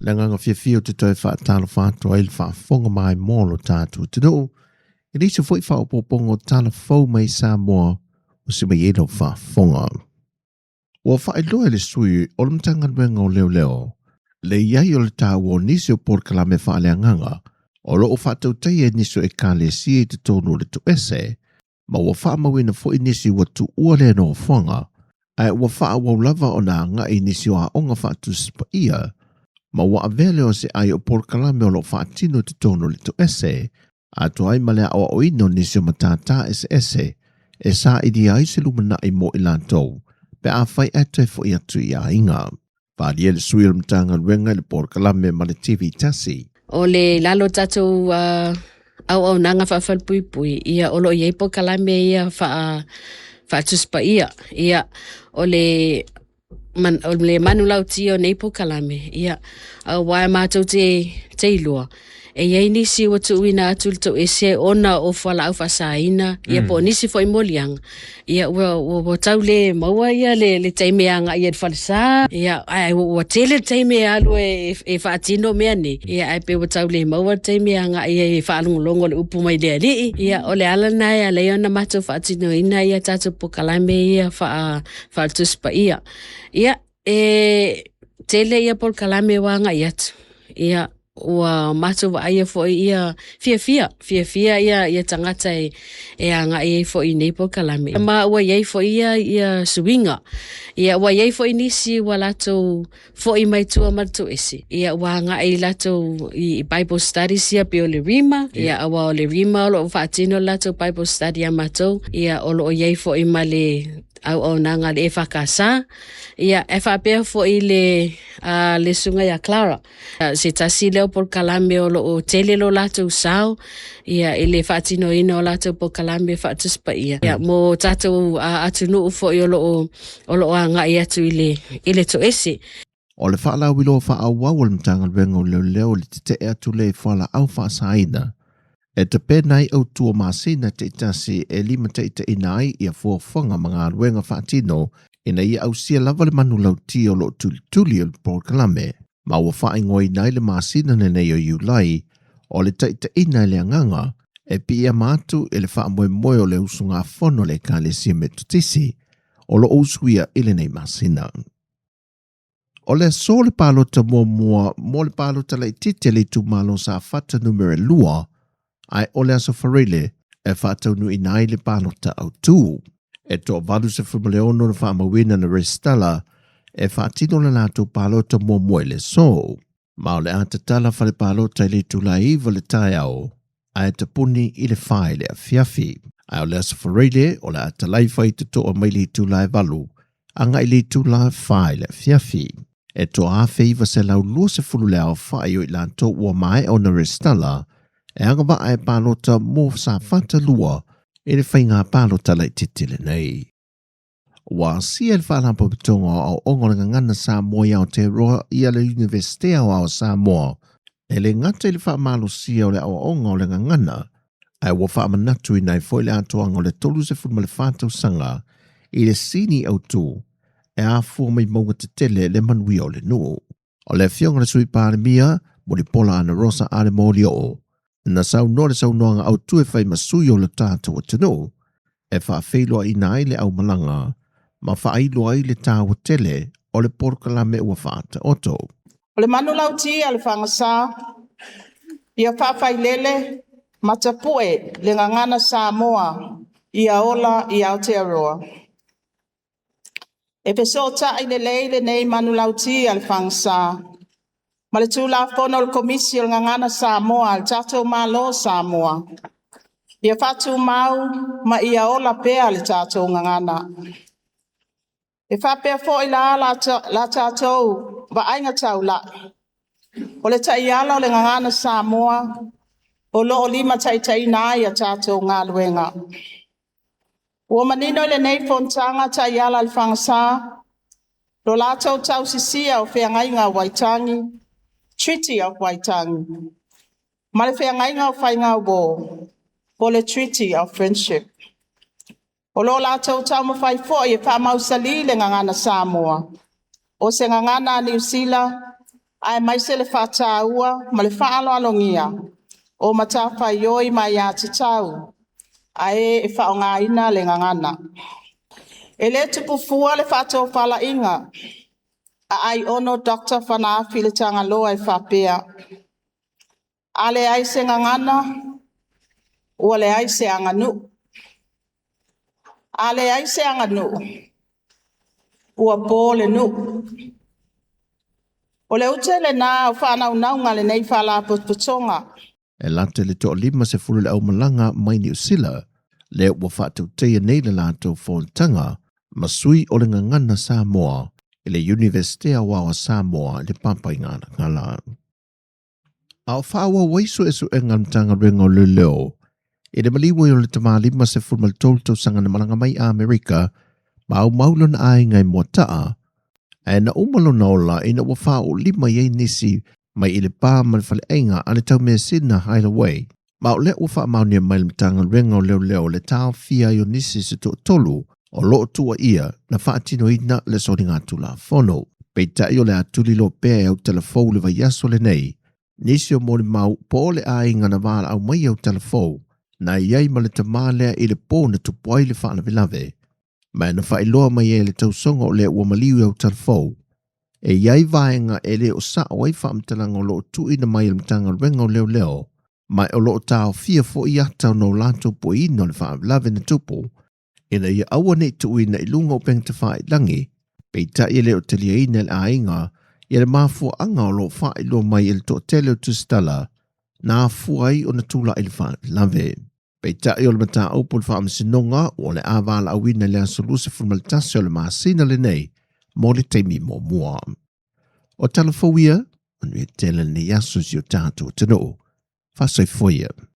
Le agaga fiafia ou te toe faatalofa atu ai i le faafofoga maimoa o lo tatou atunuu i nisi foi faaopoopoga o tala fou mai Samoa ua se mai ai lau faafofoga. Ua faailoa e le sui o le Matagaluega o Leoleo le i ai o le taua o nisi o polokalame faaleagaga o lo o faatautaia e nisi o ekalesia i totonu o le toese ma ua faamauina foi nisi ua tuua lea nofoaga ae ua faaauau lava ona agai i nisi o aoga faatusi paia ma ua avea lea o se ai o polokalame o lo o faatino i totonu o le toese atoa ai ma le aoaoina o nisi o matata eseese e sailia ai se lumanai mo i latou pe afai ae toe foi atu i aiga. Faaalia le sui o le Matagaluega i le polokalame ma le TV tasi. O le lalo tatou auaunaga faafalepuipui, ia o lo o i ai polokalame ia faa faatusi paia. Ia o le man, o le manulauti o nei polokalame, ia aua e matou te, te iloa, e i ai nisi ua tuuina atu le toese ona o fualaau faasaina, ia po o nisi foi moliaga, ia ua, ua, ua tau le maua ia le, le taimi e agai ai i le falesa, ia ae ua, ua tele le taimi e alu e, e faatino mea nei, ia ae pei ua tau le maua le taimi e agai ai e faalogologo le upu mai le Alii, ia o le ala lena e ala ai ona matou faatinoina ia tatou polokalame ia faa, faale-Tusi Paia. Ia, e tele ia polokalame ua agai atu, ia ua matou vaaia foi ia fiafia, fiafia ia, ia tagata e, e agai ai foi i nei polokalame. Ma ua i ai foi ia, ia suiga. Ia ua i ai foi nisi ua latou foi mai tua ma le toese. Ia ua agai latou i Bible studies ia pei o le Rima. Ia aua o le Rima o lo o faatino le latou Bible study a matou. Ia o lo o i ai foi ma le auaunaga a le EFKS. Ia e faapea foi le, uh, le susuga ia Clara. Se tasi lea o polokalame o lo o tele lo latou sao ia i le faatinoina o latou polokalame Faatusi Paia. Ia mo tatou uh, atunuu foi o lo o o lo o agai atu i le i le toese. O le faalauiloa faaauau a le Matagaluega o Leoleo i le tetee atu lea i fualaau faasaina e tapena ai autu o masina taitasi e limataitaiina ai ia fuafuaga ma galuega faatino ina ia ausia lava le manulauti o lo o tulituli o le polokalame ma ua faaigoaina ai le masina lenei o Iulai o le taitaiina e le agaga e piiama atu i le faamoemoe o le usugafono a le Ekalesia Metotisi o lo o usuia i lenei masina. O le aso le palota muamua mo le palota laitiiti a le itumalo Safata numera 2, ae o le aso Faraile e faataunuuina ai le palota autu. E toa 86 na faamauina na resitala e faatino le latou palota muamua i le aso. Ma o le a tatala fale palota i le itula e 9 le taeao, ae tapuni i le 4 i le afiafi. Ae o le aso Faraile o le a talaifa i totoa mai le itula e 8 agai i le itula e 4 i le afiafi. E toa 1,920 le aofai o i latou ua maea ona resitala e agavaa e palota mo Safata 2 i le faiga palota laitiiti lenei. Ua asia e le Faalapotopotoga o Aoaoga o le Gagana Samoa i Aotearoa ia le Iunivesite Aoao o Samoa e le gata i le faamalosia o le aoaoga o le gagana, ae ua faamanatuina ai foi le atoaga o le 34 tausaga i le sini autu e afua mai mauga tetele le manuia o le nuu. O le afioga i le Sui Palemia, Mulipola Anarosa Ale Molioo, na saunoa le saunoaga autu e fai ma sui o le tatou atunuu e faafeiloaiina ai le aumalaga ma faailoa ai le taua tele o le polokalame ua faataoto. O le manulauti a le Fagasa, ia faafailele ma tapue le gagana Samoa ia ola i Aotearoa. E fesootai lelei lenei manulauti a le Fagasa ma le Tulafono o le Komisi o le Gagana Samoa a le tatou Malo o Samoa, ia faatumau ma ia ola pea le tatou gagana. E faapea foi la la tatou vaaiga taulai, o le taiala o le Gagana Samoa o lo o limataitaiina ai a tatou galuega. Ua manino i lenei fonotaga taiala a le Fagasa, lo latou tausisia o feagaiga o Waitangi, Treaty of Waitangi, ma le feagaiga o faigauo, po le Treaty of Friendship. O lo o latou taumafai foi e faamausali le gagana Samoa, o se gagana a Niu Sila, Aemaise le faataua ma le faaaloalogia o matafaioi ma aiatatau a e e faaaogaina le gagana. E le tupu fua le faatofalaiga a Aiono Dr. Fanaafi le Tagaloa e faapea, “A leai se gagana, ua leai se aganuu. A leai se aganuu, ua po le nuu.” O le ute lena o faanaunauga a lenei Faalapotopotoga. E lata i le 50 le aumalaga mai Niu Sila, lea ua faatautaia nei le latou fonotaga ma sui o le Gagana Samoa i le Iunivesite Aoao a Samoa i le Papaigalagala. A o faaauau ai suesuega a le Matagaluega o Leoleo i le maliu ai o le tama 53 tausaga na malaga mai Amerika ma aumau lona aiga i Moataa, ae na uma lona ola ina ua faaulima i ai nisi mai i le pa ma le faleaiga a le taumeasina Hideaway. Ma o lea ua faamaonia mai le Matagaluega o Leoleo le taofia ai o nisi se toatolu o lo o tuuaia na faatinoina le soligatulafono. Peitai o le a tulilo pea e autala fou le vaiaso lenei, nisi o molimau po o le aiga na valaau mai autala fou na i ai ma le tama lea i le pō na tupu ai le faalavelave. Ma na faailoa mai ai le tausoga o lea ua maliu i autala fou. E i ai vaega e le o sao ai faamatalaga o lo o tuuina mai e le Matagaluega o Leoleo, ma o lo o taofia foi ata ona o latou pueina o le faalavelave na tupu, ina ia aua ne i tuuina i luga o upega tafailagi, peitai e le o taliaina e le aiga ia le mafuaaga o lo o faailoa mai e le toatele o tusitala na afua ai ona tulai le faalavelave. Peitai o le mataupu i le faamasinoga o le a valaauina i le aso 21 o le masina lenei mo le taimi muamua. O tala fou ia, manuia tele lenei aso i si o tatou atunuu. Faasoifua ia.